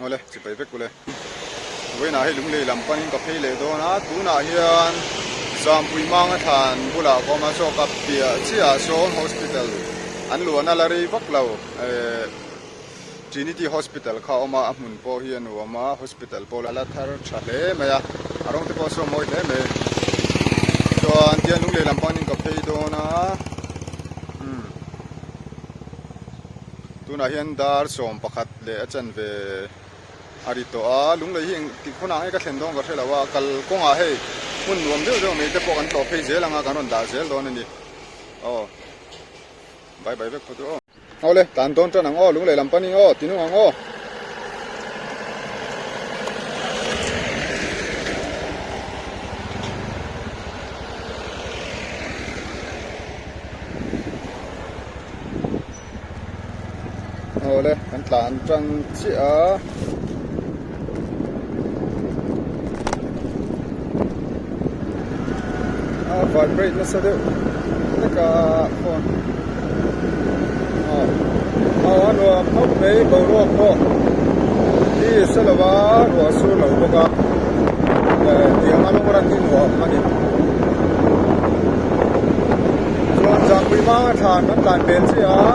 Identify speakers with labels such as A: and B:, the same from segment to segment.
A: Awle, chipai vek ule. Vawiinah hei lunglei lam panin ka phei leh dawn a, tunah hian Zampui Manga thlan bulah ka awm a, saw ka piah chiahah sawn hospital an luahna la rei vak lo eh Trinity Hospital kha a awm a, a hmun pawh hi a nuam a, hospital pawh a la thar tha hle mai a, a rawng te pawh saw mawi hle mai. Chuan tihian lunglei lam panin ka phei dawn a, umm. Tunah hian dar 11 leh a chanve a ri tawh a, lunglei hi eng tih khawnah nge ka thlen dawn ka hre lo a, kal kawngah hei hmun nuam deuh deuh mai te pawh kan tlawh phei zel ang a, kan rawn dah zel dawn a ni. Aw bye bye vek phawt u aw. Awle tlan dawn tan ang aw, lunglei lam panin aw, tinung ang aw. Awle kan tlan tang chiah a. A vibrate nasa deuh hlek a phone aw a nuam khawp mai boruak pawh hi sa lo va ruah sur lo bawk a tiang a lung ran hi nuam a ni. Chuan Zangpui Manga thlan kan tlan pel chiah a.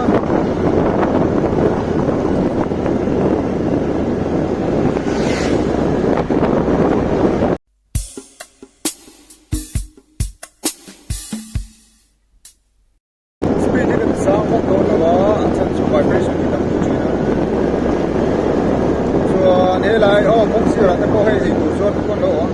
A: Speed hi ka ti sang vak dawn lo a, a chhan chu vibration hi tam duh thin a. Chuan helai aw kawng sirah te pawh hei eitur chuan te pawh an lo awm.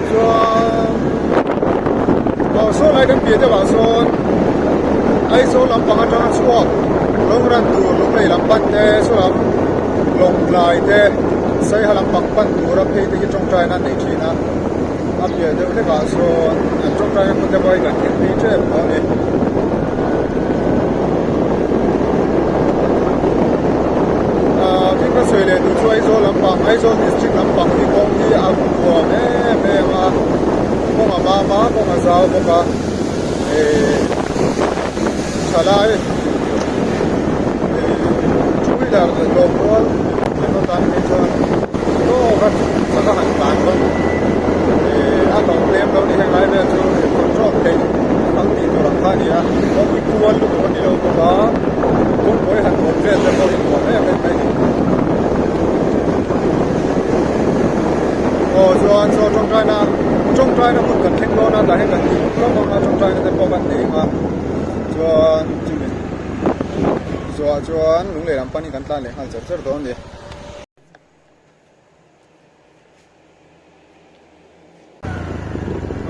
A: Chuan aw saw lai kan piah deuhah sawn Aizawl lampang atanga chhuak lawng ran tur lunglei lam pan te saw lam Lawngtlai te Saiha lampang pan tura phei te hi tawngtaina an nei thin a. A piah deuh hlekah sawn an tawngtaina hmun te pawh hi kan thleng phei tep tawh a ni. Ahh tin ka sawi leh duh chu Aizawl lampang Aizawl district lampang hi kawng hi a nuam em em a kawng a mam a kawng a zau bawk a ehh thalai ehh two wheeler lawm rual an rawn tan phei chuan tawk a chak a han tlan chuan ehh a tawng tlem lo ni heng lai vel chu control theih ang tih tur ang kha a ni a kawng hi kual lutuk a ni lo bawk a kawngpui han awm vel te pawh hi nuam em em mai a ni aw chuan chaw tawngtaina tawngtaina hmun kan thleng dawn a tah hian kan tih hlawm ang a tawngtaina te pawh kan nei ang a chuan chumi zawhah chuan lunglei lam panin kan tlan leh nghal char char dawn a ni.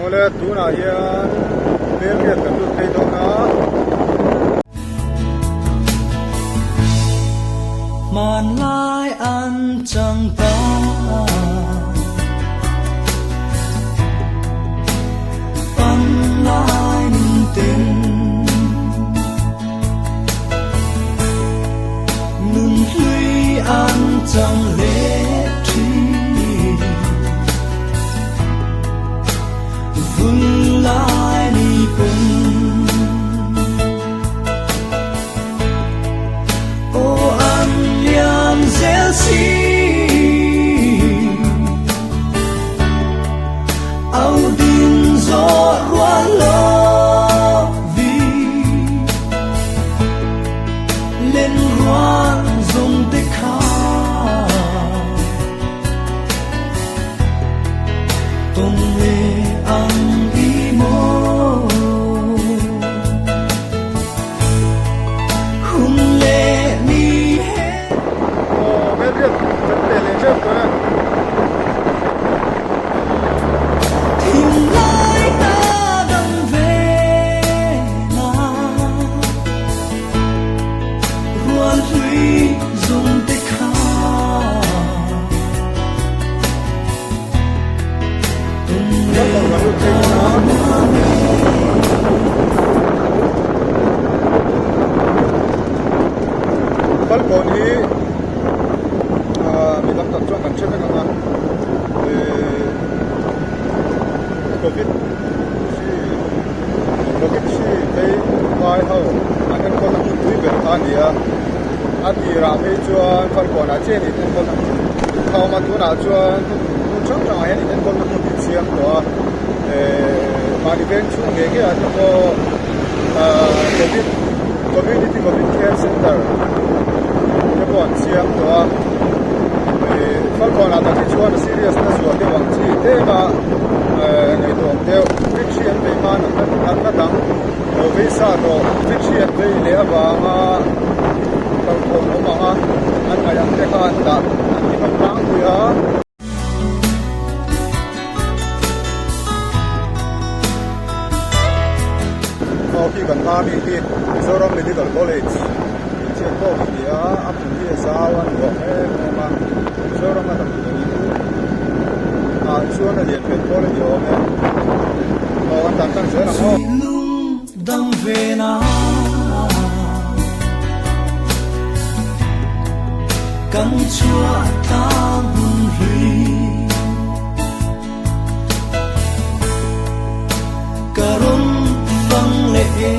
A: Awle tunah hian Belriat kan lut phei dawn a.
B: Hmanlai an chang ta. Panlai nun tin. Nun hlui an chang leh thin. Vun lai ni pum. Aw an liam zel si. Au din zawh rual lo vi. Len rual zong te kha. Tong le ang i maw. Hun le ni he.
A: Aw Belriat kan pe leh teuh tawh e.
B: Thinlai ta dam ve na. Rual hlui zung te kha. Tum le ta nuam e.
A: Falkawn hi mi tam tak chuan kan hre vek ang a. Covid hri Covid hri phei ngai ho an enkawlna hmunpui ber kha a ni a, a tirah phei chuan Falkawnah chian in enkawlna hmun kha a awm a, tunah chuan hmun hrang hrangah hian in enkawlna hmun in siam tawh a, ehh mahni veng chhung ngei ngei ah te pawh ahh Covid Community Covid Care Center te pawh an siam tawh a, ehh Falkawnah tak hi chuan a serious na zual deuh ang chi tlem a ehh ngaihtuah awm deuh Covid hri an vei hma natna natna dang lo vei sa tawh Covid hri an vei leh avanga hlauhthawn awm ang a an ngaih ang te kha an dah an ti hlawm tlangpui a. Aw khi kan hma mi khi Mizoram Medical College inchhiat tawk a ni a, a hmun hi a zau a nuam em em a, Mizoram a damdawi in ah chuan a lian hmel pawl a ni awm e, aw kan tan tlang zel ang aw.
B: Dam ve na kan chhuah tlang hun hlui ka rawn fang leh e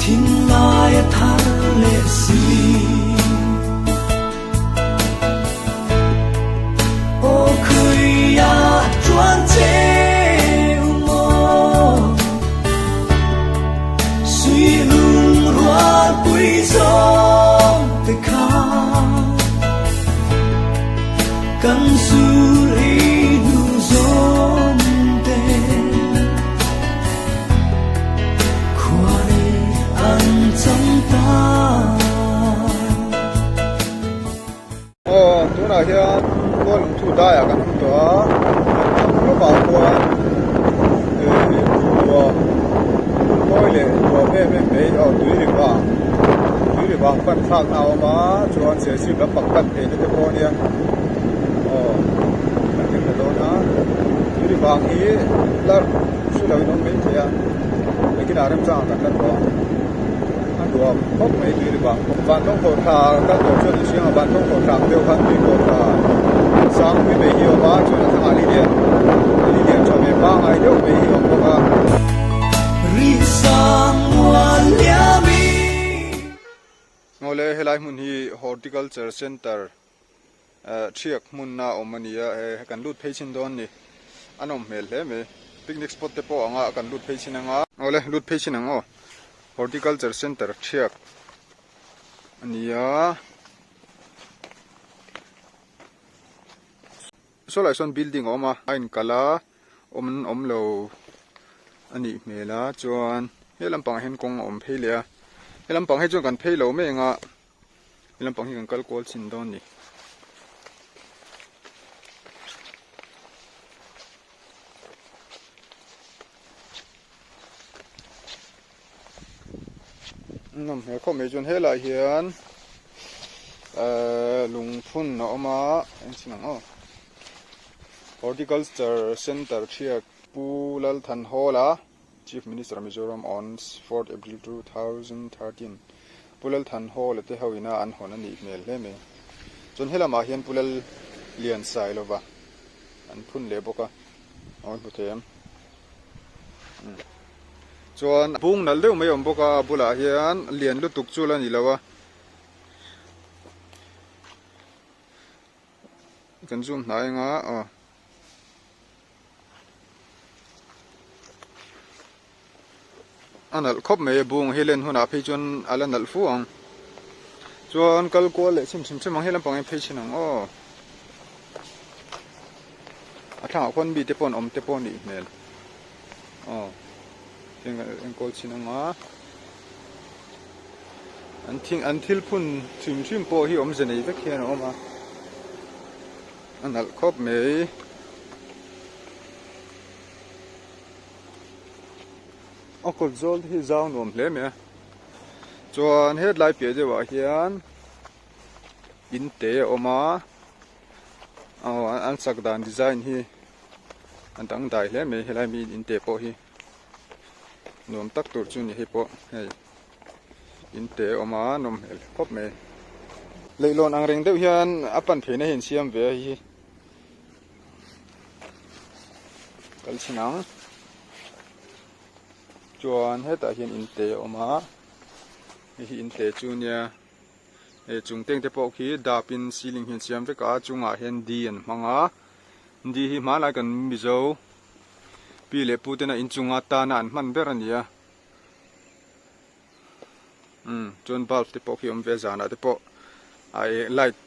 B: thinlai a thar leh si.
A: Aw tunah hian Kuala Lumpur daiah kan awm tawh a kan thlang lawkah khuan eh nuam mawi leh nuam em em mai aw tui ri vang tui ri vang pan thlakna a awm a chuan serchhip lampang pan phei na te pawh a nia aw kan hlim ta dawn a tui ri vang hi la hre lo in awm mai thei a engtin ah remchangah kan la tawh ang. A nuam khawp mai tui ri vang pawh. Vantawng khawh thla kal tawh chuan i hriang a, vantawng khawh thla ang deuh khan tui khawh thla sang pui mai hi a awm a, chuan a thlangah li lian li lian tha ve pangngai deuh mai hi a awm bawk a. Ngawle helai hmun hi Horticulture Centre Thiak hmunna awm a ni a, he kan lut phei chhin dawn ni. A nawm hmel hle mai. Picnic spot te pawh anga kan lut phei chhin anga. Awle, lut phei chhin ang aw. Horticulture Centre Thiak a ni a. Saw lai sawn building a awm a, a inkalh a, awm an awm lo a nih hmel a, chuan he lampangah hian kawng a awm phei leh a. He lampang hi chuan kan phei lo mai ang a. He lampang hi kan kal kual chhin dawn a ni. Nawm hmel khawp mai chuan helaiah hian ehh lungphun a awm a eng chin ang aw horticulture centre thiak Pu Lalthanhawla. Chief Minister Mizoram on fourth April 2013 Pu Lal Thanhawla te ho ina an hawn a nih hmel hle mai. Chuan helamah hian Pu Lal Lian Sailova an phun leh bawk a, aw hmu thei em? Umm. Chuan bung nalh deuh mai a awm bawk a, a bulah hian lian lutuk chu la ni lo a. Kan zoom hnai anga aw. A nalh khawp mai a bung hi len hunah phei chuan a la nalh fu ang chuan kal kual leh chim chim chim ang he lampang hian phei chhin ang aw a thlangah khuan mi te pawh an awm te pawh a nih hmel aw enkawl chhin ang a an thing an thil phun hrim hrim pawh hi awmze nei vek hian a awm a. A nalh khawp mai. A kawt zawl te hi zau nuam hle mai a. Chuan hetlai piah deuh ah hian in te a awm a. Aw an sak dan design hi a dangdai hle mai helai mi in te pawh hi nuam tak tur chu ni hei pawh hei. In te a awm a nawm hmel khawp mai. Leihlawn ang reng deuh hian a pan phei na hi an siam ve a hei hi. Kal chhin ang. Chuan hetah hian in te a awm a, hei hi in te chu nia hei chung teng te pawh khi dap in ceiling hi an siam vek a chungah hian di an hmang a di hi hmanlai kan mizo pi leh pu tena inchunga tana an hman ber a ni a umm chuan bulb te pawh khi a awm ve a zanah te pawh a eng light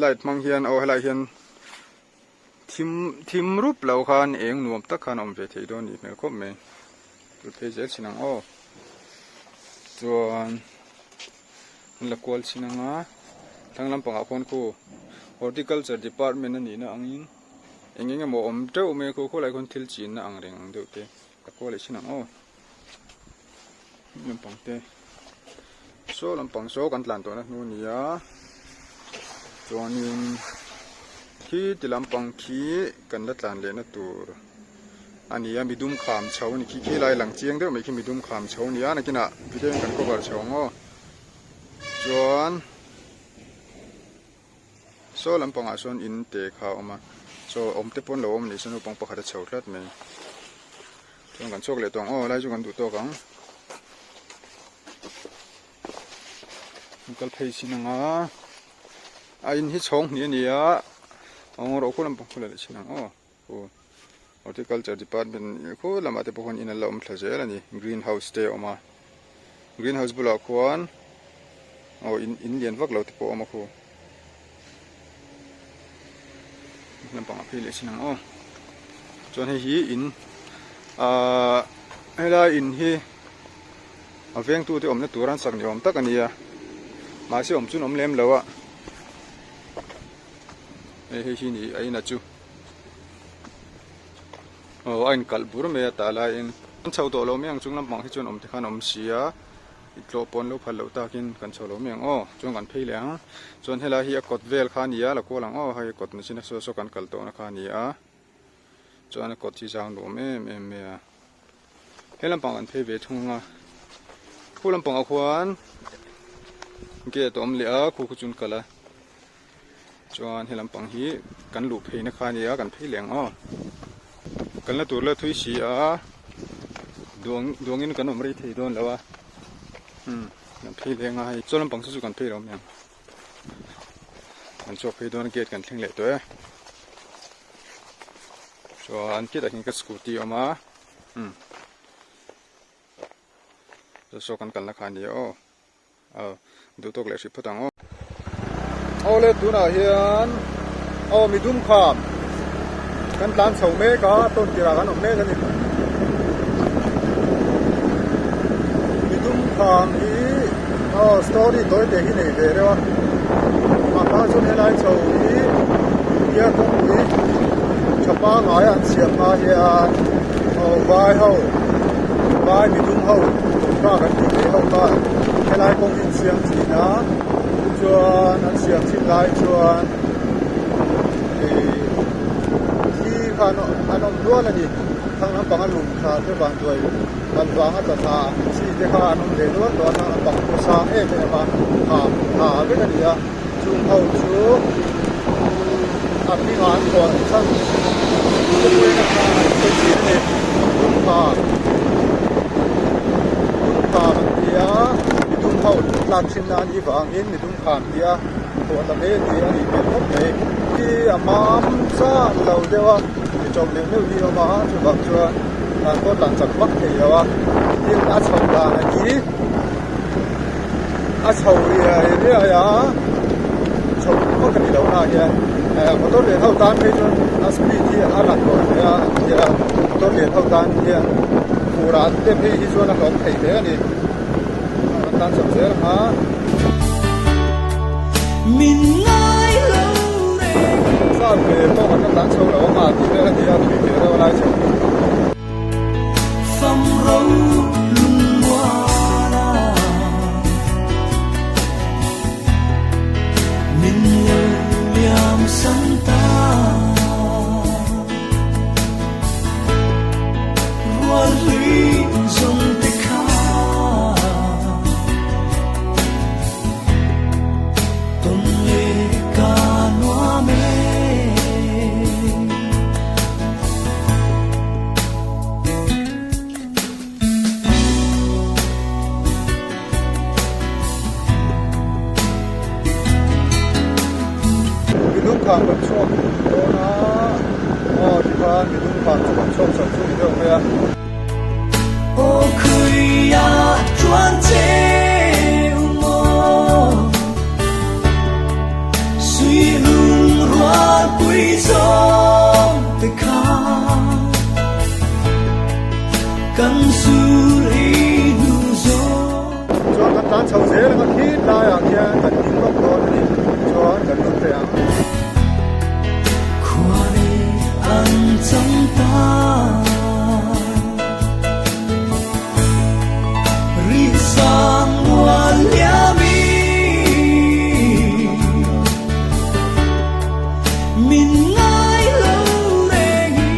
A: light hmang hian aw helaiah hian. Thim thim rup lo khan eng nuam tak khan a awm ve thei dawn nih hmel khawp mai. Tut phei zel chin ang aw. Chuan an la kual chin ang a, thlang lampangah khuan khu Horticulture Department a nihna angin eng eng emaw awm teuh mai a khu khawlai khuan thil chinna ang reng ang deuh te la kual leh chin ang aw. Lampang te saw lampang saw kan tlan tawhna hnu a ni a chuanin khi ti lampang khi kan la tlan lehna tur a ni a midum kham chho a ni khi khi lai lang chiang deuh mai khi midum kham chho a ni a nakinah video in kan cover chho ang aw chuan. Saw lampangah sawn in te kha a awm a, chaw awm te pawh an lo awm a nih chuan naupang pakhat a chho tlat mai. Chuan kan chhuak leh tawh ang aw lai chu kan duh tawk ang. Kan kal phei chin ang a, a in hi chhawng hnih a ni a, awng rawh khu lampang khu la leh chin ang aw khu horticulture department khu lamah te pawh khuan in an la awm thla zel a ni green house te a awm a green house bulah khuan aw in in lian vak lo te pawh a awm a khu lampangah phei leh chin ang aw chuan hei hi in ahh helai in hi a vengtu te awmna tur an sak ni awm tak a ni a mahse awm chu an awm lem lo a hei hei hi ni a in a chu. Aw a inkalh bur mai a tah laiin an chho tawh lo mai ang chung lampang hi chuan awm te khan a awm si a i tlawh pawh an lo phal loh takin kan chho lo mai ang aw chuan kan phei leh ang chuan helai hi a kawt vel kha a ni a la kual ang aw hei kawt ni chin a saw saw kan kal tawhna kha a ni a chuan a kawt hi zang nuam em em mai a he lampang kan phei ve thung ang a khu lampangah khuan gate a awm leh a khu khu chu an kal a. Chuan he lampang hi kan luh pheina kha a nia kan phei leh ang aw. Kalna tur la thui si a duang duangin kan awm rei thei dawn lo a umm kan phei leh ang a hei chaw lampang saw chu kan phei lo mai ang kan chhuak phei dawn a gate kan thleng leh tawh e chuan gate ah hian ka scooty a awm a umm saw saw kan kalna kha a nia aw. Aw duh tawk leh hrih phawt ang aw. Awle tunah hian aw midum kham kan tlan chho mek a tawn tirah kan awm mek a ni. Midum kham hi aw story tawi te hi nei ve reuh a mahse chuan helai chho hi India kawngpui tha pangngai a an siam hma hian aw vai ho vai midum ho kha kan tih theih ho khan helai kawng hi an siam thin a chuan an siam thin lai chuan ih thi kha an awm nual a ni thlang lampang a lum thla te vang duai kal vanga tla thla ang chi te kha an awm ve nual tawh a thlang lampang pawh sang em em a ha ha vek a ni a chung ho chu a hmingah an phuah chhan khawpuiin a an sawi thin a ni dum Dumkham an ti a midum ho tlak thinna a nih vangin midum kham tih a phuah ta mai a ni a nih hmel khawp mai hi a mam zan lo deuh a ti ṭawm neuh neuh hi a awm a chuvang chuan tlan pawh tlan chak vak thei lo a tin a chho dan a hi a chho riai riai a chho vak a ni lo na hian eh motor lian ho tan phei chuan a speed hi a lang tawh hle a nia motor lian ho tan hian fur ah te phei hi chuan a hlawm thei hle a ni an tan chho zel ang a.
B: Min ngai lo reng.
A: Zan ve pawh kan la tlan chho lo ang a tih vel a ni a tui ve reuh a lai chho.
B: Fam ro lungmuana Min lo liam san ta Rual hlui zawng te kha Tawn leh ka nuam e.
A: kham kan chhuak dawn a, aw tikhan midum kham chu kan chhuak chho chu ni deuh mai a.
B: Aw khuia chuan che u maw Sui lung rual pui zawng te kha Kan sul i hnu zawng.
A: Chuan kan tlan chho zel ang a khit laiah khian kan ding lawk dawn a ni. Chuan kan lut thei ang.
B: Khuari an chang ta Ri sang mual liam i Min ngai lo reng i.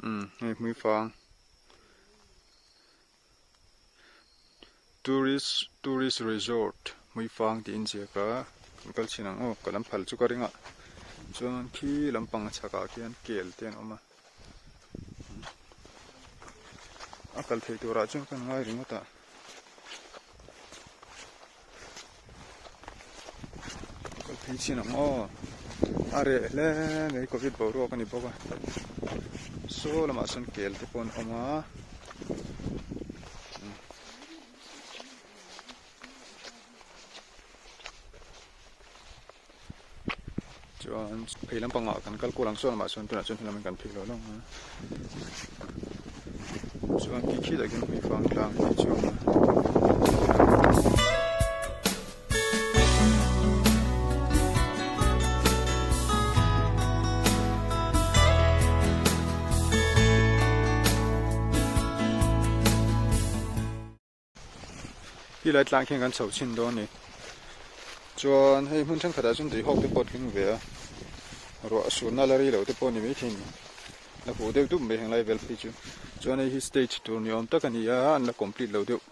A: Umm hei hmuifang Tourist Tourist Resort hmuifang tih in ziak a kan kal chhin ang aw ka lam phal chu ka ring a chuan khi lampang chhakah khian kel te an awm a a kal theih turah chuan kan ngai ringawt a. Kal phei chin ang aw a reh hle mai covid boruak a ni bawk a saw lamah sawn kel te pawh an awm a chuan phei lampangah kan kal kual ang saw lamah sawn tunah chuan helamin kan phei lo lo ang a chuan khi khi takin hmuifang tlang tih chu a awm a. Ti lai tlang khian kan chho chhin dawn a ni chuan hei hmun thenkhatah chuan tui hawk te pawh a tling ve a ruah a surna la rei lo te pawh a ni maithei a ni la huh deuh dup mai henglai vel phei chu chuan hei hi stage tur ni awm tak a ni a an la complete lo deuh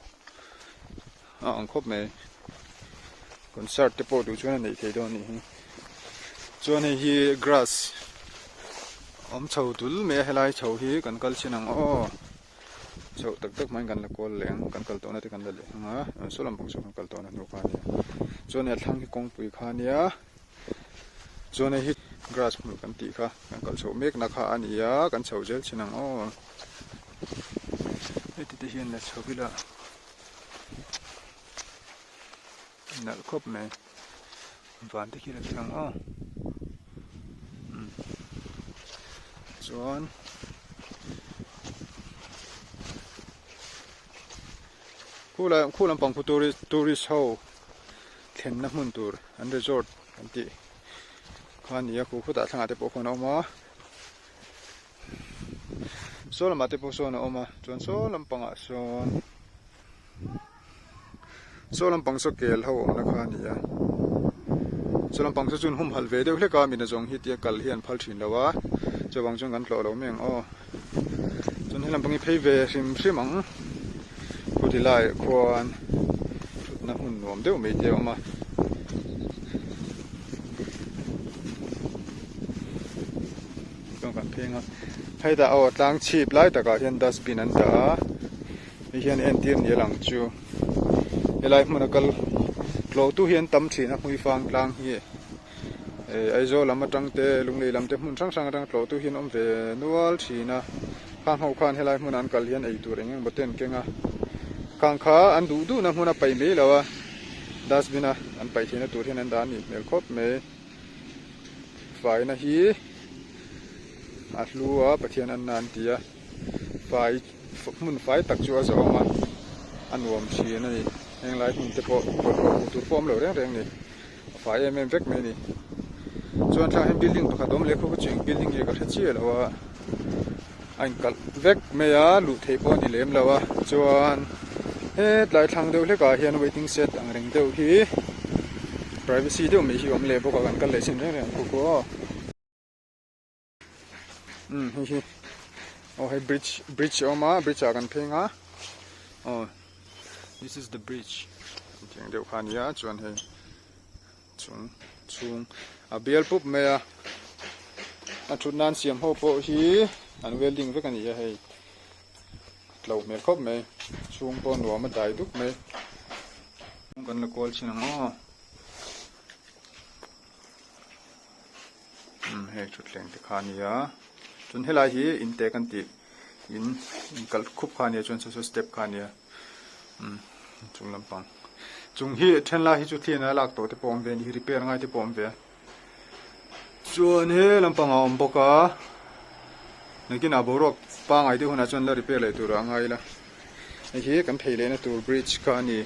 A: a ang khawp mai concert te pawh duh chuan a neih theih dawn a nih hi chuan hei hi grass awm chho dul mai a helai chho hi kan kal chhin ang aw. Chhoh tak tak hmain kan la kawl leh ang, kan kal tawhna te kan la leh ang a, saw lampang saw kan kal tawhna hnu kha a nia. Chuan a thlang hi kawngpui kha a nia, chuan hei hi grass hmul kan tih kha kan kal chhoh mekna kha a ni a, kan chho zel thin ang aw. Heti te hian la chho ila nalh khawp mai, van te khi la thlang aw. Chuan khulai khu lampang khu tourist tourist ho thlenna hmun tur an resort an tih kha a ni a khu khutah thlangah te pawh khuan a awm a saw lamah te pawh sawn a awm a chuan saw lampangah sawn. Saw lampang saw kel ho awmna kha a ni a, saw lampang saw chuan humhalh ve deuh hlek a mina zawng hi tia kal hi an phal thin lo a, chuvang chuan kan tlawh lo mai ang aw. Chuan he lampang hi phei ve hrim hrim ang, khuti laiah khuan thutna hmun nuam deuh mai te a awm a. Chuan kan pheng a, hetah aw tlang chhip lai takah hian dustbin an dah a. Hei hian entir ni a lang chu helai hmuna kal tlawh tu hi an tam thin a hmuifang tlang hi eh Aizawl lam atang te Lunglei lam te hmun hrang hrang atang tlawh tu hi an awm ve nual thin a khang ho khan helai hmuna an kal hian ei tur eng eng emaw te an keng a khang kha an duh duhna hmun a paih mai lo a dustbin a an paih theihna tur hian an dah a nih hmel khawp mai faina hi a hlu a Pathian an na an ti a. Fai hmun fai tak chu a zawm a, a nuam thin a ni. Heng lai hmun te pawh bawlhhlawh hmuh tur pawh a awm lo reng reng a ni. A fai em em vek mai a ni. Chuan thlangah hian building pakhat a awm leh khaw chu eng building nge ka hre chiah lo a, a inkalh vek mai a, luh theih pawh a ni lem lo a. Chuan hetlai thlang deuh hlekah hian waiting shed ang reng deuh hi privacy deuh mai hi a awm leh bawk a, kan kal leh chin reng reng ang khaw khaw aw. Umm hei hi aw hei bridge bridge a awm a bridge ah kan pheng a aw this is the bridge tiang deuh kha a ni a chuan hei chung chhung a bial pup mai a a thut nan siam ho pawh hi an welding vek a ni a hei tlo hmel khawp mai chhung pawh nuam a dai dup mai kan la kawl thin ang aw. Hei thutthleng te kha a nia chuan helai hi in te kan tih in in kalh khup kha a nia chuan saw saw step kha a nia umm chung lampang chung hi then lai hi chu thlian a lak tawh te pawh a awm ve a ni repair ngai te pawh a awm ve a chuan he lampang a awm bawk a nakinah boruak pangai deuh hunah chuan la repair leh tur ah a ngai ila hei hi kan phei lehna tur bridge kha a ni.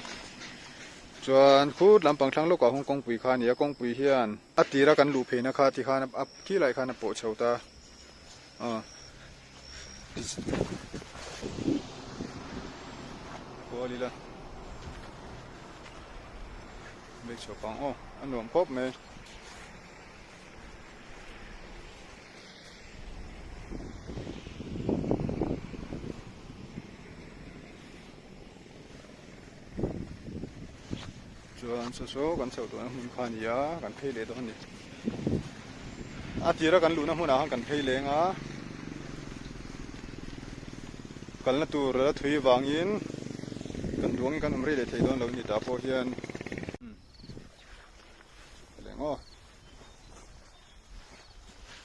A: Chuan khur lampang thlang lawkah hung kawngpui kha a ni a, kawngpui hian a tira kan luh pheina kha tikhan a khilaiah khan a pawh chho ta a. Kual ila bek chho pang aw a nuam khawp mai. Chuan saw saw kan chhoh tawhna hmun kha a ni a, kan phei leh dawn a ni. A tira kan luhna hmunah khan kan phei leng a, kalna tur la thui vangin kan duangin kan awm rei leh thei dawn lo a ni tah pawh hian. Leng aw.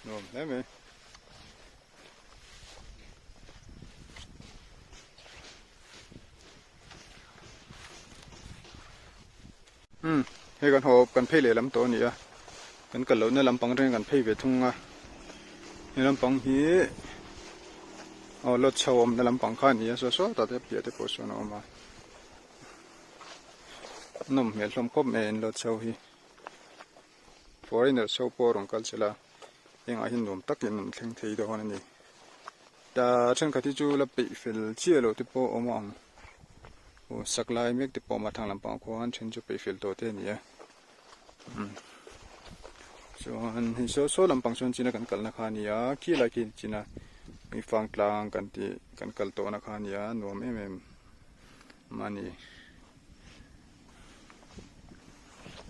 A: Nuam hle mai. Umm hei kan haw kan phei leh lam tawh a ni a kan kal lohna lampang atangin kan phei ve thung a he lampang hi aw lawt chho awmna lampang kha a ni a saw saw tah te piah te pawh sawn a awm a nawm hmel hlawm khawp mai a in lawt chho hi foreigner chho pawh a rawn kal chilh a hengah hian nuam takin an thleng thei dawn a ni. Ta thenkhat hi chu la peih fel chiah loh te pawh a awm ang aw sak lai mek te pawh a awm a thlang lampangah khuan then chu peih fel tawh te a ni a umm chuan hei saw saw lampang chuan china kan kalna kha a ni a khi lai khi china mifang tlang kan tih kan kal tawhna kha a ni a nuam em em a ni.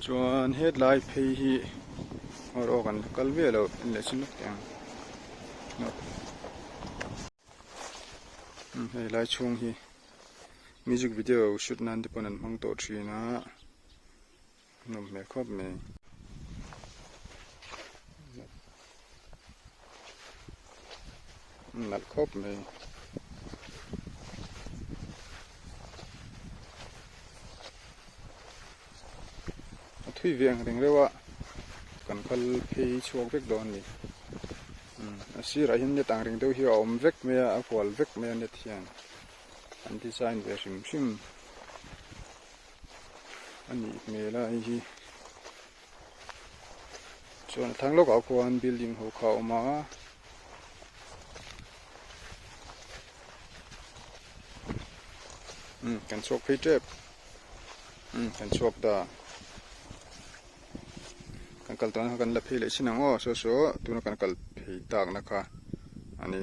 A: Chuan hetlai phei hi aw kan kal ve lo en leh chin lawk teh ang hei lai chhung hi music video shoot nan te pawn an hmang tawh thin a nawm hmel khawp mai. Nalh khawp mai. A thui ve ang reng reuh a, kan kal phei chhuak vek dawn a ni. Umm a sirah hian net ang reng deuh hi a awm vek mai a, a hual vek mai a net hian an design ve hrim hrim a nih hmel a hei hi. Chuan a thlang lawkah khuan building ho kha a awm a. Umm kan chhuak phei tep umm kan chhuak ta kan kal tawhna kha kan la phei leh chin ang aw saw saw tuna kan kal phei takna kha a ni.